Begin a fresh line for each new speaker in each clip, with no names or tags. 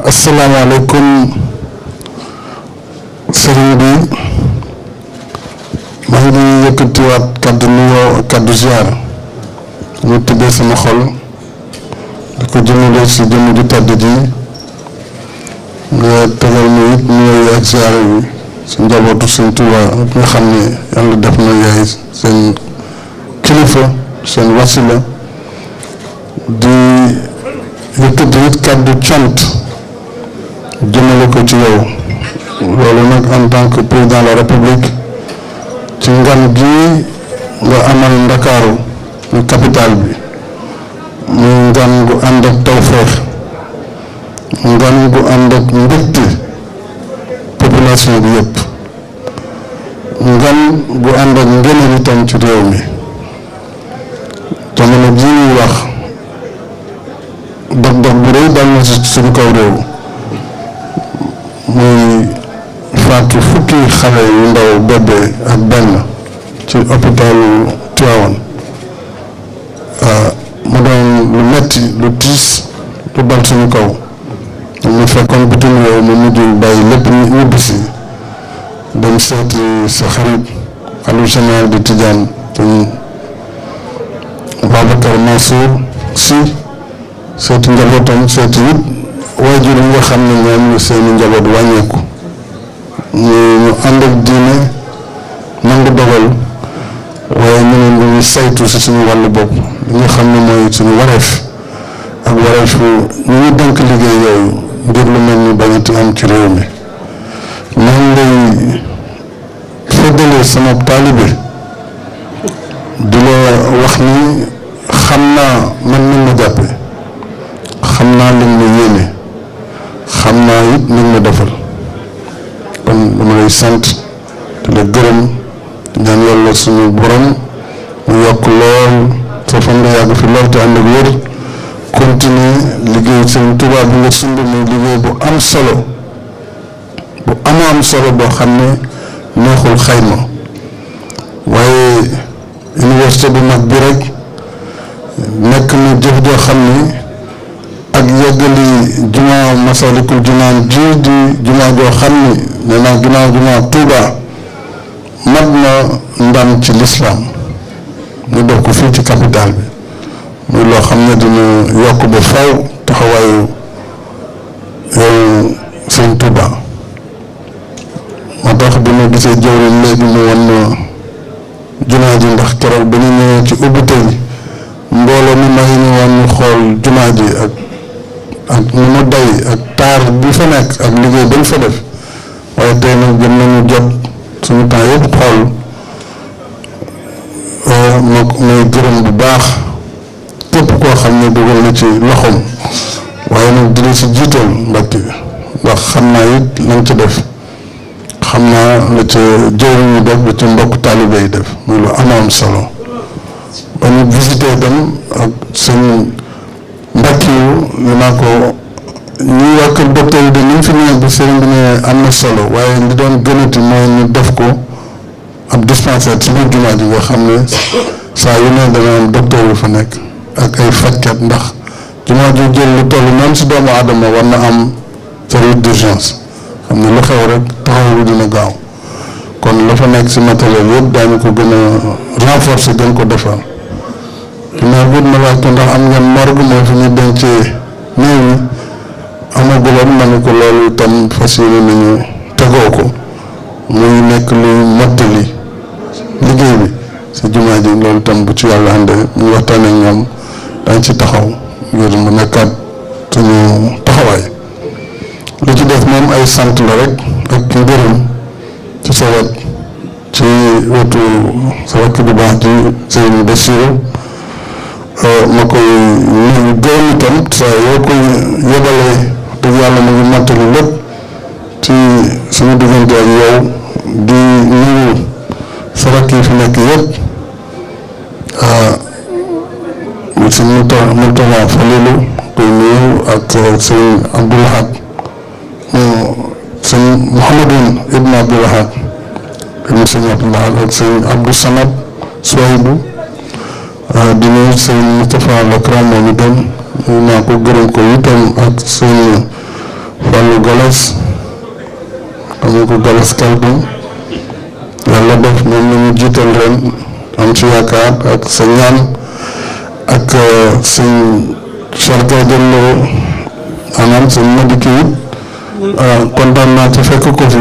asalaamaaleykum sëriñ bi maa ngi yëkkatiwaat kaddu nuyoo kaddu ziar mu tibbee sama xol di ko jëmale si jëmm ju tedd ji nga tegal mu it nuyoo ak ziar yi si njabootu sëñ Tuubaa nga xam ne yàlla def na yaay seen kilifa seen wasila di yëkkati it kaddu cant jëmale ko ci yow loolu nag en tant que président de la république ci ngan gi nga amal Ndakaaru ñu capital bi muy ngan gu ànd ak tawfeex ngan gu ànd ak mbégte population bi yëpp ngan gu ànd ak ngëneel itam ci réew mi jamono ji ñuy wax dog-dog bu rëy dal na ci suñu kaw réew muy faatu fukki xale yu ndaw bébé ak benn ci hôpitalu Tivaouane mu doon lu metti lu tiis lu dal suñu kaw mu fekkoon bitim réew mu mujj bàyyi lépp ñibbisi dem seeti sa xarit xalifa général di Tijaan sëñ Babacar Mansour Sy seeti njabootam seeti it waajur yi nga xam ne ñoom seeni njaboot wàññeeku ñu ànd ak diine nangu dogal waaye ñu ne ñu saytu si suñu wàllu bopp li nga xam ne mooy suñu wareef ak wareefu ñu ñu dénk liggéey yooyu ngir lu mel ni bañati am ci réew mi nan lay feddalee sama taalibe di la wax ni xam naa man ni ma jàppe xam naa liñ ma yéene xam naa it liñ ma defal kon dama lay sant di la gërëm ñaan yàlla suñu borom mu yokk lool sa fan nga yàgg fi lool te ànd ak wér continuer liggéey seen Tuubaa bi nga sumb muy liggéey bu am solo bu am solo boo xam ne neexul xayma waaye université bu mag bi rek nekk na jëf joo xam ni ak yeggali jumaa Masalikul Jinaan ji di jumaa joo xam ni nee naa ginnaaw jumaa Tuuba mat na ndam ci lislaam ñu def ko fii ci capital bi muy loo xam ne dina yokk ba faw taxawaayu yow sëñ Tuuba moo tax bi ma gisee jëwriñ léegi mu wan na jumaa ji ndax keroog ba ñu ñëwee ci ubbite bi mbooloo mi ma ngi woon ñu xool jumaa ji ak ni mu day ak taar bi fa nekk ak liggéey bañ fa def waaye tey nag gën nañu jot suñu temps yëpp xool muy gërëm bu baax képp koo xam ne dugal na ci loxoom waaye nag dina ci jiital Mbàkke ndax xam naa it lañ ci def xam naa la ca jëwriñ ñu def la ca mbokk taalibe yi def muy lu am solo ba ñu visité dem ak seen Mbàkke yu ñu naa ko ñuy wax kër docteur yi de ni ñu fi ñëwee bi sëriñ bi ne am na solo waaye li doon gënati mooy ñu def ko ab dispensaire ci biir jumaa ji nga xam ne saa yu ne dana am docteur yu fa nekk ak ay fajkat ndax jumaa ju jël lu toll même si doomu aadama war na am service d'urgence xam ne lu xew rek taxaw bi dina gaaw kon la fa nekk si matériel yëpp daañu ko gën a renforcer gën ko defar mais bu ma laaj ko ndax am ngeen morgue mooy fi ñu dencee néew yi amaguloon ma ne ko loolu itam fas yéene nañu tegoo ko muy nekk luy mottali liggéey bi si jumaa ji loolu itam bu ci yàlla àndee ñu waxtaan ak ñoom dañ ci taxaw ngir mu nekkaat suñu taxawaay li ci def moom ay sant la rek ak ngërëm ci sa wet ci wetu sa wakki bu baax ci Sëriñ Bassirou ma koy nuyu gërëm itam saa yoo koy yebalee dëgg yàlla mu ngi mottali lépp ci suñu diggante ak yow di nuyu sa rakk yi fi nekk yëpp sëñ Mourtada Falilou koy nuyu ak sëñ Abdoulahad sëñ Mouhamadoun Ibn Abdoulahad ibn sëñ Abdoulahad ak sëñ Abdou Samad Souaïbou di nuyu sëñ Moustapha Lakram moom itam naa ko gërëm ko itam ak sëñ Goles xam ko Goles Kaltoum yàlla def moom la ñu jiital ren am ci yaakaar ak sa ñaan ak sëñ Cheikh Diallo maanaam sëñ Madické kontaan naa ci fekk ko fi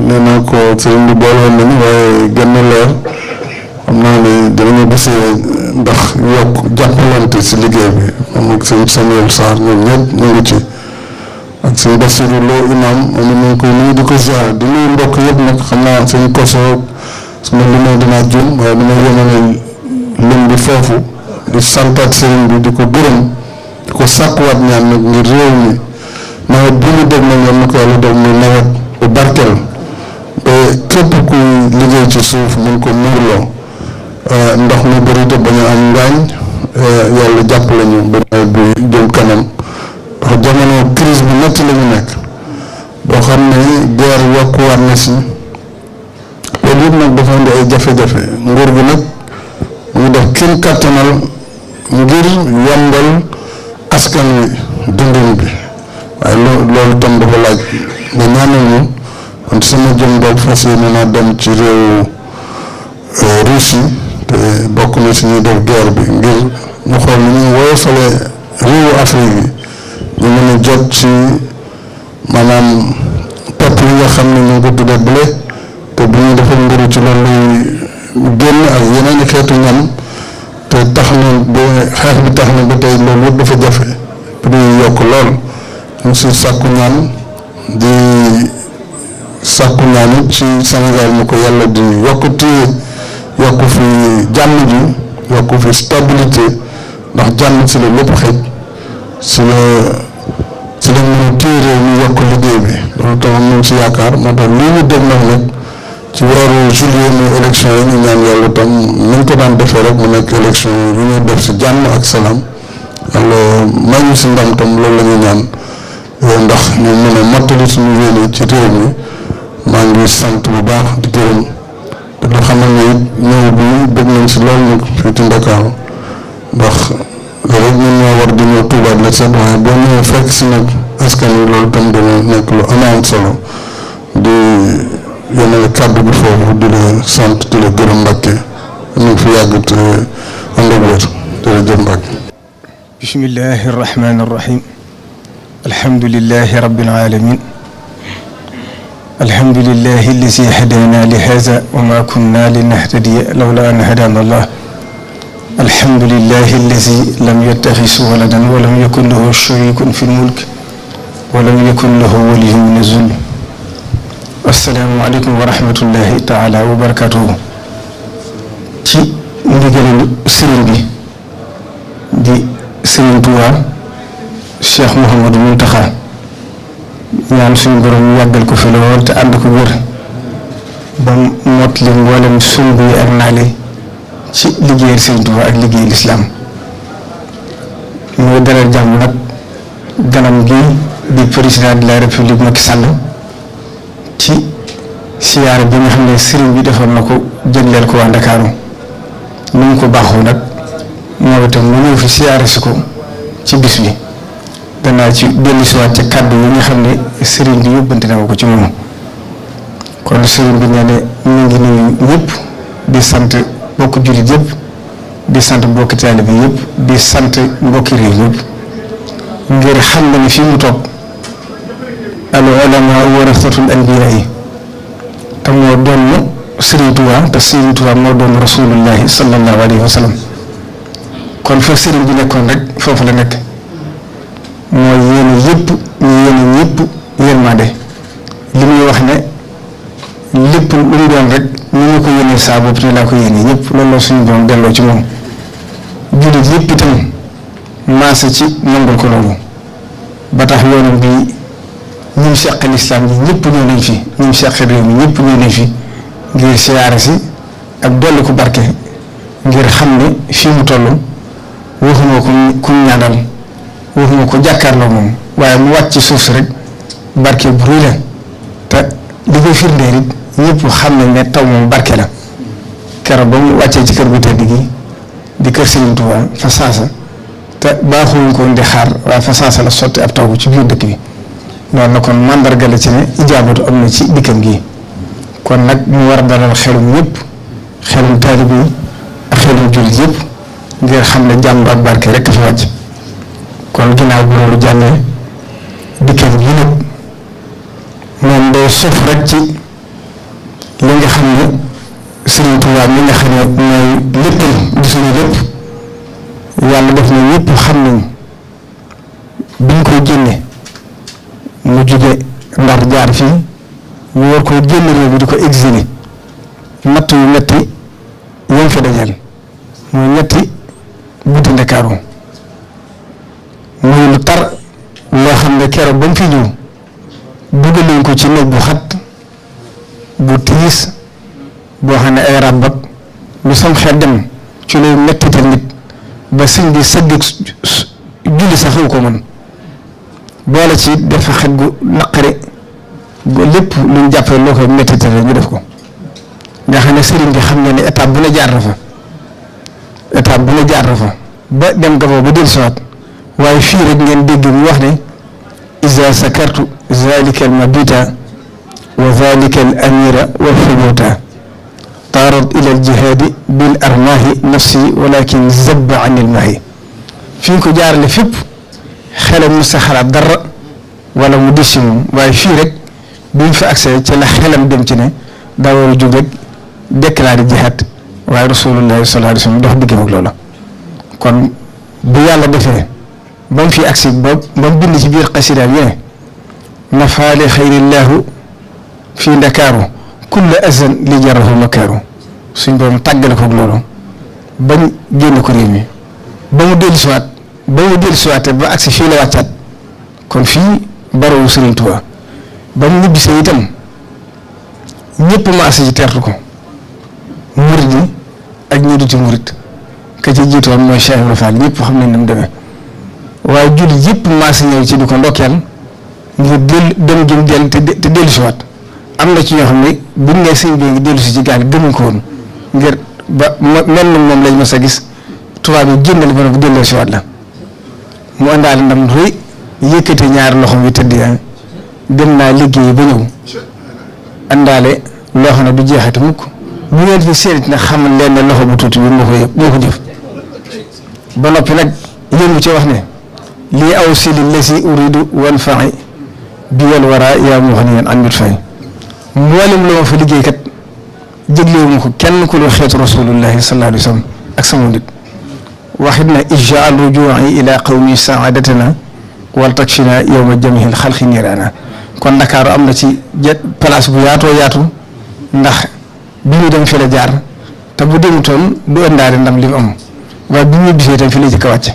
nee naa ko sëñ bi boole nañu waaye gën na leer xam naa ne dinañu gisee ndax yokk jàppalante si liggéey bi moom ak sëñ Samuel Sarr ñoom ñëpp ñu ngi ci ak sëñ Bassirou Lo imam moom ñu ngi koy nuyu di ko ziar di nuyu mbokk yëpp nag xam naa sëñ Koso su ma limee dinaa juum waaye dina yemale lim bi foofu di santaat sëriñ bi di ko gërëm di ko sàkkuwaat ñaan nag ngir réew mi nawet bi ñu dégg nañ yoon na ko yàlla def muy nawet bu barkeel ba képp kuy liggéey ci suuf mun ko muurloo ndox mi bëri te bañ a am ngaañ yàlla jàppale ñu ba nawet bi jëm kanam ndax jamono crise bu metti la ñu nekk boo xam ne guerre yokkuwaat na si loolu yëpp nag dafa indi ay jafe-jafe nguur gi nag mu ngi def kenn kàttanal ngir yombal askan wi dundin bi waaye loolu tam dafa laaj nga ñaanal ñu man sama jëm bopp fas yéene naa dem ci réewu Russie te bokk na si ñuy def guerre bi ngir ñu xool ni ñu woyofalee réewu Afrique yi ñu mën a jot ci maanaam pepp yi nga xam ne ñu ngi ko tuddee blé te bu ñu defal mburu ci loolu lay génn ak yeneen i xeetu ñam te tax na ba xeex bi tax na ba tey loolu yëpp dafa jafe prix yi yokk lool ñu si sàkku ñaan di sàkku ñaan it ci Sénégal mu ko yàlla di yokk fi jàmm ji yokk fi stabilité ndax jàmm si la lépp xëj si la mën a téye réew mi yokk liggéey bi loolu tam am nañ si yaakaar moo tax lii ñu dégg nag ci weeru juillet muy élection yi ñu ñaan yàlla tam nañ ko daan defee rek mu nekk élection yi ñu def si jàmm ak salaam yàlla may ñu si ndam tam loolu la ñu ñaan ndax ñu mën a mottali suñu yéene ci réew mi maa ngi sant bu baax di gërëm te lu xamal ne it ñëw bi bëgg nañ si loolu nag fii ci Ndakaaru ndax rek ñun ñoo war di ñëw Tuubaa la set waaye boo ñëwee fekk si nag askan wi loolu tam dina nekk lu am solo di yéenale kàddu bi foofu di la sant di la gërëm Mbàkke ñu fi yàgg te ànd ak wér jërëjëf Mbàkke.
bismillahi rahmaani rahim alhamdulillahi rabbil alamin alhamdulillahi allazi hadana li haza wa ma kunna linahtadiya lawla an hadana allah alhamdulillahi allazi lam yattakhis waladan wa lam yakun lahu sharikun fi lmulk wa lam yakun lahu waliyyun min az-zulm. assalaamu aleykum wa rahmatullahi taala wa barakatuhu. ci ndigalu sëriñ bi di sëriñ Tuubaa Cheikh Mouhamadou Mountakha ñaan suñu borom yàggal ko fi lool te ànd ko wér ba mot li mboolem sumb yi ak naali ci liggéeyal sëriñ Tuubaa ak liggéeyal lislaam. ñu dalal jàmm nag ganam gi di président de la république Macky Sall ci siyaare bi nga xam ne sëriñ bi defoon na ko jëgleel ko waa Ndakaaru ni mu ko baaxoo nag moo itam mu ñëw fi siyaare si ko ci bis bi danaa ci dellusiwaat ca kàddu yi nga xam ne sëriñ bi yóbbante na ko ci moom. kon sëriñ bi nee ne ñu ngi nuyu ñëpp di sant bokk jullit yëpp di sant bokki taalibe yëpp di sant mbokki réew yëpp ngir xam na ne fii mu toog al ulamaa warasatul anbiyaa yi te moo doon Sëriñ Tuubaa te Sëriñ Tuubaa moo doon rasulullahi sallallahu alayhi wa sallam. kon fa sëriñ bi nekkoon rek foofu la nekk mooy yéene yëpp ñu yéene ñëpp yërmande li muy wax ne lépp lu mu doon rek ñu ngi ko yéene saa bopp ne laa ko yéene ñëpp loolu la suñu doon delloo ci moom. jullit yëpp itam maase ci nangul ko loolu ba tax yoonam bi ñim seq lislaam yi ñëpp ñëw nañ fi ñim seq réew mi ñëpp ñëw nañ fi ngir siyaare si ak dolli ko barke ngir xam ne fii mu toll waxuma ko ku ñaanal waxuma ko jàkkaarloo moom waaye mu wàcc ci suuf si rek barke bu rëy la te li koy firndeel it ñëpp xam nañ ne taw moom barke la keroog ba mu wàccee ci kër gu tedd gi di kër Serigne Touba fa saasa te baaxuñ ko di xaar waaye fa saasa la sotti ab taw ci biir dëkk bi noonu na kon mandarga la ci ne ijaabatu am na ci dikkam gi kon nag ñu war a dalal xelum ñëpp xelum taalibe yi ak xelum jullit yëpp ngir xam ne jàmm ak barke rek fi wàcc kon ginnaaw bu loolu jàllee dikkam gi nag moom day sof rek ci li nga xam ne Sëriñ Tuubaa mi nga xam ne mooy lépp gis nga lépp yàlla def na ñëpp xam nañ biñ koy génne mu jóge Ndar jaar fii ñu war koy génn réew mi di ko exilé natt yu metti yom fa dajal muy ñetti guddi Ndakaaru muy lu tar loo xam ne keroog ba mu fi ñëw dugal nañ ko ci néeg bu xat bu tiis boo xam ne ay ràbb ak lu sam xel dem ci lay mettital nit ba sëñ bi sëgg julli sax xew ko mën boole ci dafa xet gu naqari lépp luñ jàppee loo koy mettital ñu def ko nga xam ne sëriñ bi xam nga ne étape bu ne jaar na fa étape bu ne jaar na fa ba dem Gabon ba dellusiwaat waaye fii rek ngeen dégg mu wax ne iza sakartu zalika al mabita wa zalika al amira wa fubuta taarat ila al jihaadi bil armaahi nafsi walakin zabba an il maahi fi ñu ko jaarale fépp xelam mu sa xalaat dara wala mu dis ci moom waaye fii rek bi ñu fa accès ci la xelam dem ci ne daa war a jóg rek déclaré jihaad waaye rasulullahi sallallahu alayhi wa sallam dox diggam ak loola kon bu yàlla defee ba mu fi agsi ba mu bind ci biir xasidaam yi ne nafaale xayrillaahu fii ndakaaru kulla azan li jarahu makaaru suñ borom tàggale ko ak loolu bañ génn ko réew mi ba mu dellusiwaatee ba agsi fii la wàccaat kon fii barawu Sëriñ Tuubaa ba mu ñibbisee itam ñëpp maase ci teertu ko murid yi ak ñi duti murid ka ci jiitoon mooy Cheikh Ibrahima Fall ñëpp xam nañ ne mu demee waaye jullit yëpp maase ñëw ci di ko ndokkeel ngir dem jëm dellu te dellusiwaat am na ci ñoo xam ne buñ nee sëñ bi ngi dellusi ci gaal gëmuñ ko woon ngir ba mel na moom lañ mës a gis tubaab yi génnal ba nag dellusiwaat la mu àndaale ndam rëy yëkkate ñaari loxoom yi tëdd yaa dem naa liggéey ba ñëw àndaale loo xam ne du jeexati mukk bu ngeen fi seet nag xamal leen ne loxo bu tuuti bi moo ko jëf ba noppi nag yëngu ci wax ne lii aw si li la si uridu wan faxi bi wal wara yaa mu wax ne yéen àndut fay mboolem la ma fa liggéey kat jéglewu ma ko kenn ku lu xeetu rasulullahi sallallahu alayhi wa sallam ak sama nit waxit na ijjaal rujuu'i ila qawmi saadatana wal takfina yowma jamihil xalqi niiraana kon Ndakaaru am na ci place bu yaatoo yaatu ndax bi ñu dem fi la jaar te bu demutoon du ëndaari ndam li mu am waaye bi ñu bisee itam fi la jëkk a wàcce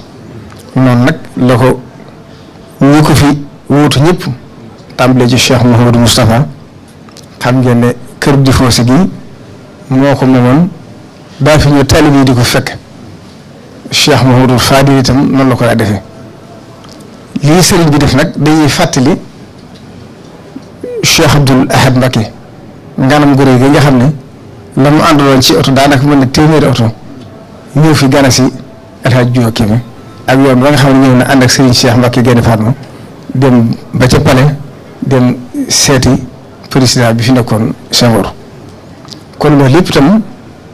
noonu nag la ko ñi ko fi wuutu ñëpp tàmbalee ci Cheikh Mouhamadou Moustapha xam ngeen ne kër di foosi gi moo ko moomoon daa fi ñu taalibe yi di ko fekk Cheikh Mouhamadou Fadil itam noonu la ko daa defee lii sëriñ bi def nag dañuy fàttali Cheikh Abdoul Ahad Mbacké nganam gu rëy gi nga xam ne la mu àndaloon ci oto daanaka mën na téeméeri oto ñëw fi gana si El Hadj Diouf Kébé ak yoon ba nga xam ne ñëw na ànd ak Serigne Cheikh Mbacké Gaïndé Fatma dem ba ca Palais dem seeti président bi fi nekkoon Senghor kon loolu lépp itam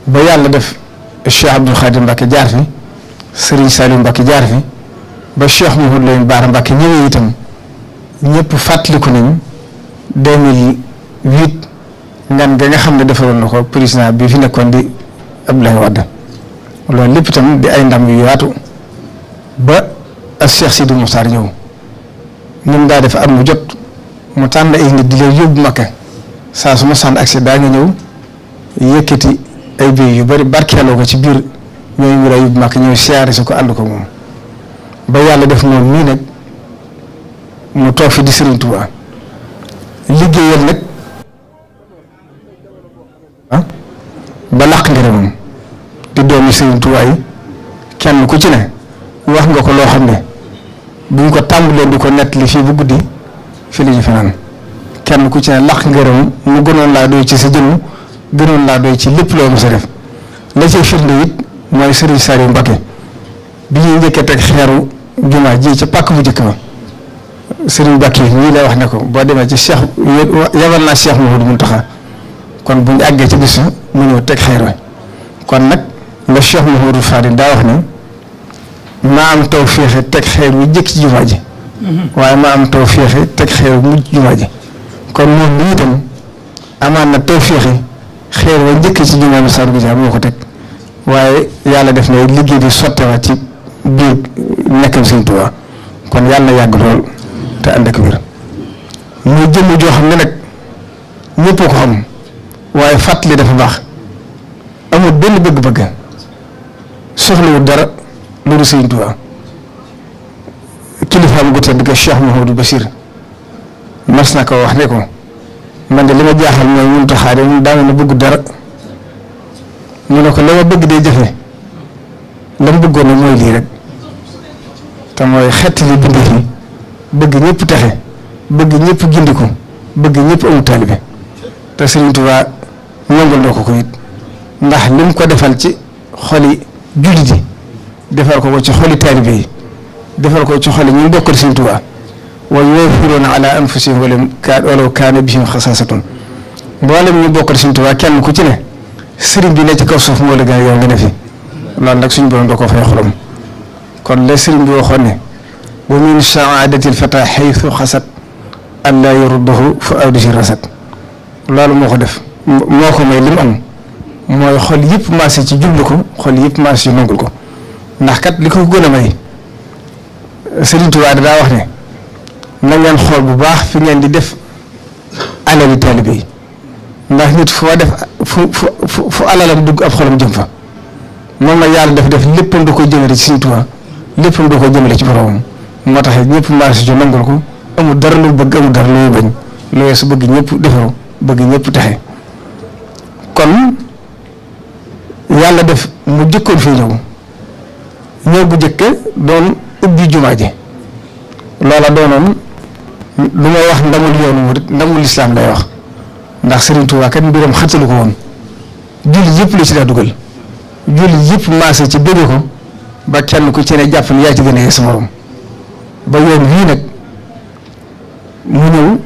ba yàlla def Cheikh Abdoul Khadim Mbacké jaar fi Serigne Saliou Mbacké jaar fi ba Cheikh Mouhamadou Lamine Bara Mbacké ñëwee itam ñëpp fàttaliku nañu 2008 ngan nga xam ne defaroon na ko président bi fi nekkoon di Abdoulaye Wade loolu lépp itam di ay ndam yu yaatu ba ak Cheikh Sidi Moukhtar ñëw ñun daa def at mu jot mu tànn ay nit di leen yóbbu Makka saa su ma sànn accès daa nga ñëw yëkkati ay béy yu bari barkeeloo ko ci biir ñooy ñu lay yóbbu Makka ñëw siyaare si ko ànd ko moom ba yàlla def moom mii nag mu toog fi di Serigne Touba liggéeyal nag ba làq ngërëmam di doomi Serigne Touba yi kenn ku ci ne wax nga ko loo xam ne buñ ko tàmbalee di ko nettali fii bu guddi fii la ñu fanaan kenn ku ci ne làq ngërëmam mu gënoon laa doy ci sa jëmm gënoon laa doy ci lépp loo mos a def la ci firnde it mooy Serigne Saliou Mbacké bi ñuy njëkkee teg xeeru jumaa ji ca pàkk bu njëkk ba Serigne Bakki ñii lay wax ne ko boo demee ci Cheikh yabal naa Cheikh Mouhamadou Mountakha kon bu ñu àggee ci bis mu ñëw teg xeer wi kon nag la Cheikh Mouhamadou Fadil daa wax ne maa am taw féexe teg xeer wi jëkk ci jumaa ji waaye maa am taw féexe teg xeer wi mujj jumaa ji kon moom lii itam amaan na taw féexe xeer wa njëkk ci jumaa bi Sall Gudiaby moo ko teg waaye yàlla def na liggéey bi sottewaat ci biir nekkam Sëriñ Tuubaa kon yàlla na yàgg lool te ànd ak wér muy jëmm joo xam ne nag ñëpp ko xam waaye fàttali dafa baax amul benn bëgg-bëgg soxlawul dara loolu Sëriñ Tuubaa kilifaam gu tedd ga Cheikh Mouhamadou Bachir mas na ko wax ne ko man de li ma jaaxal mooy ñun taxaare ñun daana na bëggu dara mu ne ko la ma bëgg dee jafe la mu bëggoon mooy lii rek te mooy xetti li bindee fi bëgg ñëpp texe bëgg ñëpp gindiku bëgg ñëpp amul taalibe te Sëriñ Tuubaa ñongal doo ko it ndax li mu ko defal ci xoli jullit yi defal ko ci xoli taalibe yi defal ko ci xoli ñu bokkal Sëriñ Tuubaa wa yu'thiruuna ala anfusihim walaw kaana bihim xasaasatun mboolem ñu bokkal Sëriñ Tuubaa kenn ku ci ne sëriñ bi ne ci kaw suuf moo la gën a yow nga ne fi loolu nag suñu borom da koo fay xolam kon la sëriñ bi waxoon ne wa min saadatil fata xaytu xasat an laa yuruddahu fa awdihi rasat loolu moo ko def moo ko may li mu am mooy xol yëpp maase ci jublu ko xol yëpp maase ci nangul ko ndax kat li ko gën a may Sëriñ Tuubaa daa wax ne na ngeen xool bu baax fi ngeen di def alali taalibe yi ndax nit foo def fu alalam dugg ab xolam jëm fa moom la yàlla def léppam da koy jëmale ci Sëriñ Tuubaa léppam da koy jëmale ci boromam moo tax ñëpp maase ci nangul ko amul dara lu bëgg amul dara lu bañ loolu su bëgg ñëpp defaru bëgg ñëpp texe kon yàlla def mu jëkkoon fii ñëw bu jëkk doon ubbi jumaa ji loola doonoon lu may wax ndamul yoonu murit ndamul lislaam lay wax ndax Sëriñ Tuubaa kat mbiram xattalu ko woon julli yëpp la ci daa dugal julli yëpp maase ci bëgg ko ba kenn ku ci ne jàpp ne yaa ci gën a yee sa morom ba yoon wii nag mu ñëw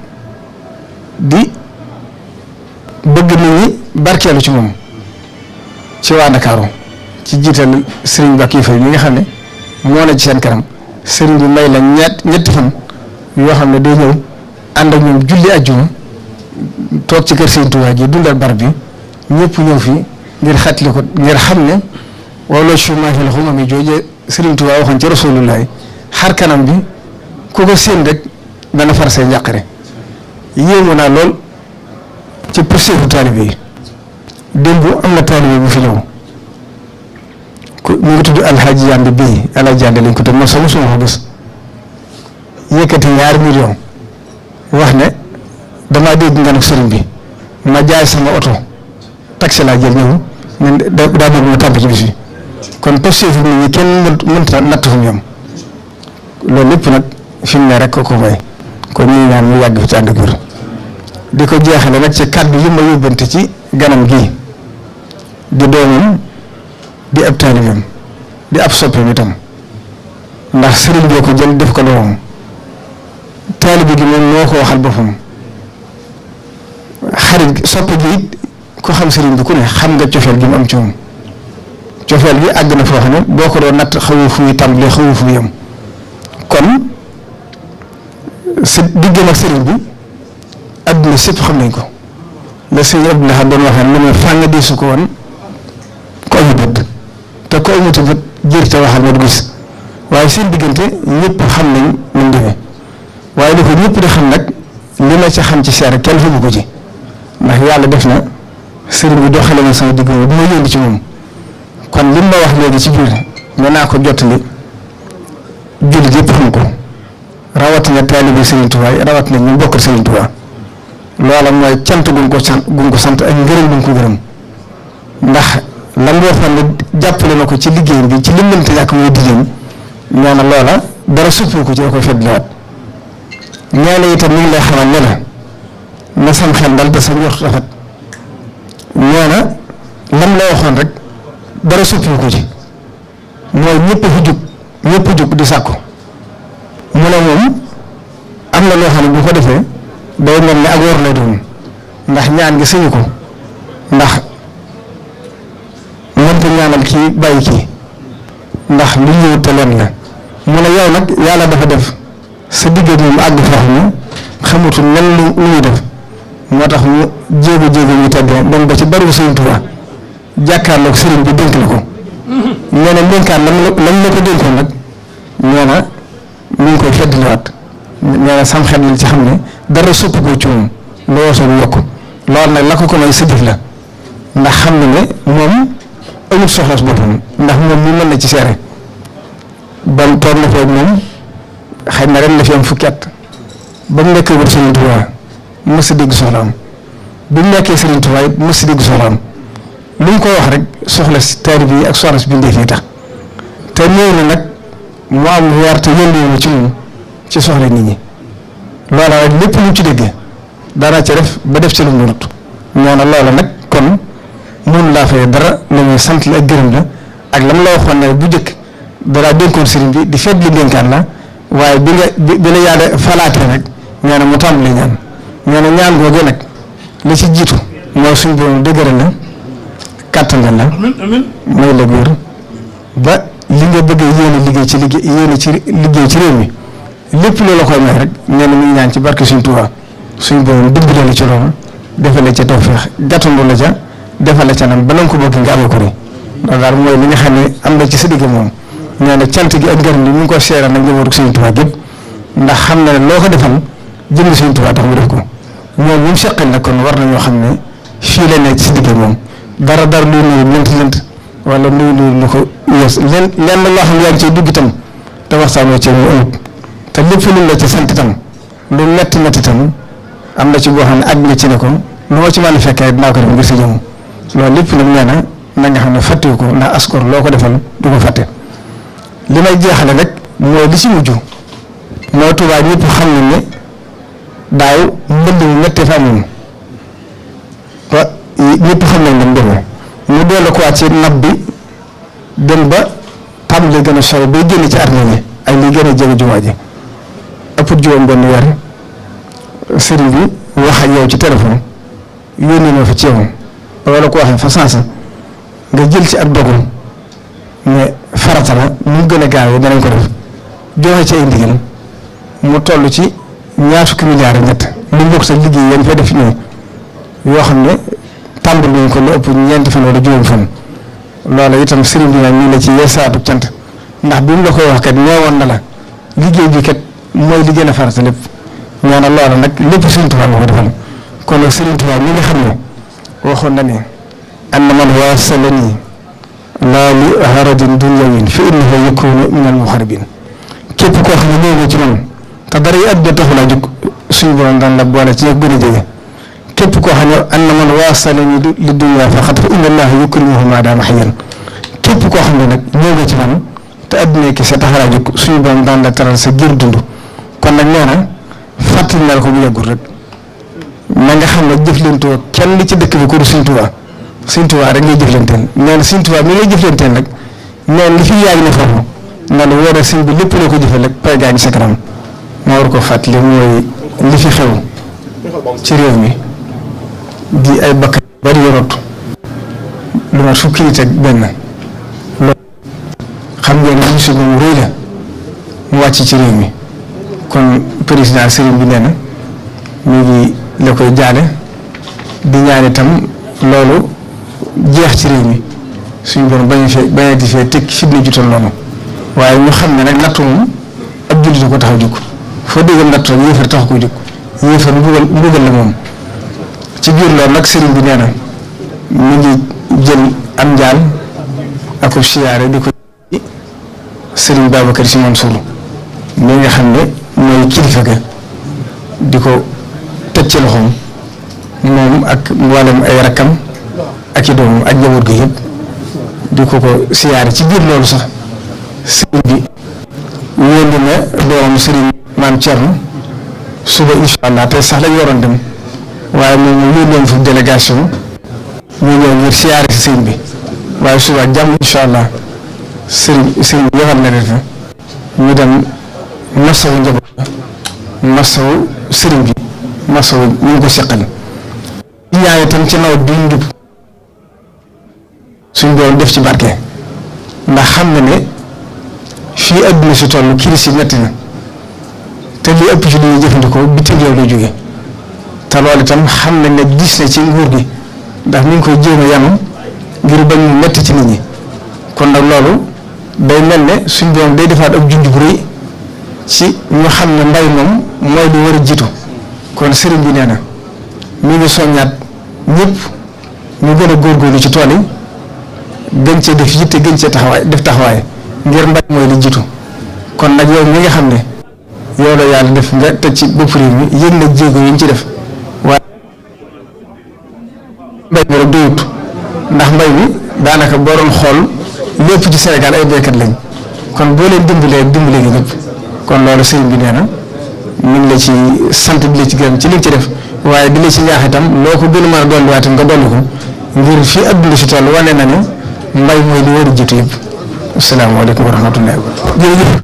di bëgg nit ñi barkeelu ci moom ci waa Ndakaaru ci jiital Serigne Bakki Faye mi nga xam ne moo na ci seen kanam Serigne bi may la ñetti fan yoo xam ne day ñëw ànd ak ñoom julli ajjuma toog ci kër Serigne Touba gi dundal barab bi ñëpp ñëw fii ngir xatli ko ngir xam ne wala chômage la xuma mi jooje Serigne Touba waxoon ci Rasulullahi xar kanam bi ku ko séen rek dana far say njàqare yéemu naa lool ci poursuivu taalibe yi démb am na taalibe bu fi ñëw mu ngi tudd Alhaji Yande bii Alhaji Yande lañ ko tudd man sama suma ko gis yëkkati $2 millions wax ne damaa dégg nga nag sëriñ bi ma jaay sama oto taxi laa jël ñëw ne daa bëgg ma tàmp ci bis bi kon poursuivu nit ñi kenn mënta natt fu mu yem loolu lépp nag fi mu ne rek ko may kon ñuy ñaan mu yàgg fi ci ànd ak wér di ko jeexale nag ci kàddu yi ma yóbbante ci ganam gii di doomam di ab taalibeem di ab soppeem itam ndax sëriñ boo ko jël def ko doomam taalibe gi moom moo ko waxal boppam xarit soppe gi it ko xam sëriñ bi ku ne xam nga cofeel gi mu am ci moom cofeel gi àgg na foo xam ne boo ko doon natt xawu fu muy tàmbalee xawu fu muy yem kon sa diggam ak sëriñ bi adduna sépp xam nañ ko la sëriñ Abdou Lahad doon waxee ne ma fànn di su ko woon ko amu bët te ko amuti bët jër te waxal ma du gis waaye seen diggante ñëpp xam nañ nu mu demee waaye li ko ñëpp di xam nag li ma ci xam ci seere kenn xamu ko ci ndax yàlla def na sëriñ bi doxale na sama digg bu ma yónni ci moom kon li ma wax léegi ci biir mën naa ko jottali jullit yëpp xam ko rawatina taalibe Sëriñ Tuubaa rawatina ñu bokkal Sëriñ Tuubaa loola mooy cant gu ko sant ak ngërëm gu ko gërëm ndax lan boo xam ne jàppale na ko ci liggéeyam bi ci li mënta ñàkk mooy diggéem nee na loola dara suppoo ko ci da koy feddliwaat ñaane itam mi ngi lay xamal ne la na sam xel dal te sa njort rafet nee na lam la waxoon rek dara suppoo ko ci mooy ñëpp fi jug di sàkku mu ne moom am na loo xam ne bu ko defee day mel ne ak wor lay doon ndax ñaan gi sëñu ko ndax mënta ñaanal kii bàyyi kii ndax lu ñëw te leen la mu ne yow nag yàlla dafa def sa digg moom àgg foo xam ne xamutul nan lu muy def moo tax mu jéego ñu teddee dem ba ci bariwul Sëriñ Tuubaa jàkkaarloog sëriñ bi dénk la ko nee na dénkaan lam la ko dénkoon nag nee na mi ngi koy feddliwaat nee na sam xel li ci xam ne dara supp ko ci moom loo soo yokk loolu nag la ko may sa jëf la ndax xam ne ne moom amul soxla su boppam ndax moom mi mën na ci seere ba toog na foofu moom xëy na ren la fi am fukki at ba mu nekkee wër Sëriñ Tuubaa mës a dégg soxlaam bi mu nekkee Sëriñ Tuubaa it mës a dégg soxlaam lu mu ko wax rek soxla si taalibe yi ak soxla si bindee fii tax te ñëw na nag mu am weer te yëngu ci moom ci soxla nit ñi loola rek lépp lu ci dégg daana ci def ba def ci lu mu rut ñoo na loola nag kon mënu laa fay dara la ñuy sant la ak gërëm la ak lam la waxoon ne bu njëkk dalaa dénkoon sëriñ bi di fedd li dénkaan la waaye bi la yàlla falaatee rek ñoo ne mu tàmbali ñaan ñoo ne ñaan googu nag li ci jiitu mooy suñu borom dëgëral la kàttangal la mooy la góor ba li nga bëgg yéene liggéey ci liggéey ci réew mi lépp loolu la koy may rek nee na muy ñaan ci barke suñu Tuubaa suñu borom dimbali la ci loolu defal la ca tawfeex gàttandu la ca defal la ca nam ba nga ko bëgg nga amee ko ni loolu daal mooy li nga xam ne am na ci sa digg moom nee na cant gi ak ngërëm li mu ngi ko seeral nag njabootu suñu Tuubaa gépp ndax xam na ne loo ko defal jënd suñu Tuubaa tax mu def ko moom bu mu seqal nag kon war nañoo xam ne fii la nekk ci digg moom dara luy nuyu lënt wala nuyu lu ko yées lenn loo xam ne yaa ngi ciy dugg itam te waxtaanoo ci mu ëpp te lépp lu la ci sant itam lu metti itam am na ci boo xam ne àgg nga ci ne ko lu ma ci mën a fekkee dinaa ko def ngir si jëm loolu lépp nag nee na nga xam ne fàttewu ko ndax askor loo ko defal du ko fàtte li may jeexale rek mooy li ci mujj mooy Tuubaa ñëpp xam nañ ne daaw mbënd mi méttee fa amoon wa ñëpp xam nañ ne mbir mu dellu ko waat ci nab bi dem ba tàmbali gën a sori bay génn ci armée bi ak li gën a jege jumaa ji ëpp juróom benn weer sëriñ bi wax ak yow ci téléphone yónnee ma fa ci yow wala ko waxee fa sansa nga jël ci ak dogu ne farata la mu gën a gaawee danañ ko def joxe ci ay ndigal mu toll ci ñaar fukki milliards ak ñett lu bokk sa liggéey yañ fay def ñoom yoo xam ne tàmbali nañ ko lu ëpp ñeenti fan wala juróom fan loola itam sëriñ bi nag ñu la ci yeesaatu cant ndax bi mu la koy wax kat ñëwoon na la liggéey bi kat mooy li gën a farata lépp ñoo na loola nag lépp Sëriñ Tuubaa moo ko defal kon nag Sëriñ Tuubaa mi nga xam ne waxoon na ne anna man waasalani laa li haradin dunyawin fa innahu yakunu min al muharibin képp koo xam ne ñëw nga ci man te dara yi àdduna taxul a jóg suñu borom daan la boole ci gën a jege képp koo xam ne anna man waasalani li dunya faqat fa inna allaha yukrimuhu ma daama hayyan képp koo xam ne nag ñëw nga ci man te àdduna ki sa taxal a jóg suñu borom daan la taral sa giir dund kon nag nee na fàttali na la ko bu yàggul rek na nga xam ne jëflantoo kenn li ci dëkk bi ko du Sëriñ Tuubaa Sëriñ Tuubaa rek ngay jëflanteel nee na Sëriñ Tuubaa mi ngay jëflanteel nag nee li fi yaay ne foofu na la wóor sëñ bi lépp loo ko jëfee rek pay gaa ngi sa kanam ma war ko fàttali mooy li fi xew ci réew mi di ay bakkan bari yorot lu mat fukki nit ak benn loolu xam ngeen ne musiba mu rëy la mu wàcc ci réew mi kon président sëriñ bi nee na mu ngi la koy jaale di ñaan itam loolu jeex ci réew mi suñu borom bañ di fee teg fitna jutal noonu waaye ñu xam ne nag nattu moom ab jullit ko tax a jóg foo déggal nattu rek yéefar tax ko jóg yéefar mbugal la moom ci biir loolu nag sëriñ bi nee na mu ngi jël am njaal ak siyaare di ko sëriñ Babacar Sy Mansour mi nga xam ne mooy kilifa ga di ko teg ci loxoom moom ak mboolem ay rakkam ak i doomam ak njaboot gi yëpp di ko siyaare ci biir loolu sax sëriñ bi yónni na doomam sëriñ maam Thierno suba incha allah tey sax lañ waroon dem waaye moom ñu yónnoon fu délégation ñu ñëw ngir siyaare si sëriñ bi waaye suba jàmm incha allah sëriñ bi yebal na leen fa ñu dem masawu njaboot masawu sëriñ bi masawu ñu ngi ko seqal ñaan itam ci nawet bi ñu jub suñ doon def ci barke ndax xam na ne fii adduna si toll crise yi metti na te li ëpp ci li ñuy jëfandikoo bitim réew lay jóge te loolu itam xam nañ ne gis na ci nguur gi ndax mi ngi koy jéem a yanu ngir bañ mu metti ci nit ñi kon nag loolu day mel ne suñ doon day defaat ab junj bu rëy ci ñu xam ne mbay moom mooy lu war a jiitu kon sëriñ bi nee na mi ngi soññaat ñëpp ñu gën a góorgóorlu ci tool yi gën cee def yitte gën cee taxawaay ngir mbay mooy li jiitu kon nag yow mi nga xam ne yow la yàlla def nga teg ci bopp réew mi yëg na jéego yi ñu ci def waaye mbay mi rek doyut ndax mbay mi daanaka boo doon xool lépp ci Sénégal ay béykat lañ kon boo leen dimbalee nga ñëpp kon loolu sëriñ bi nee na ñu ngi la ci sant di la ci gërëm ci li nga ci def waaye di la ci ñaax itam loo ko gën a mën a dolliwaat nga dolli ko ngir fii adduna si toll wane na ne mbay mooy li war a jiitu yëpp. asalaamaaleykum wa rahmatullahi wa barakatuh.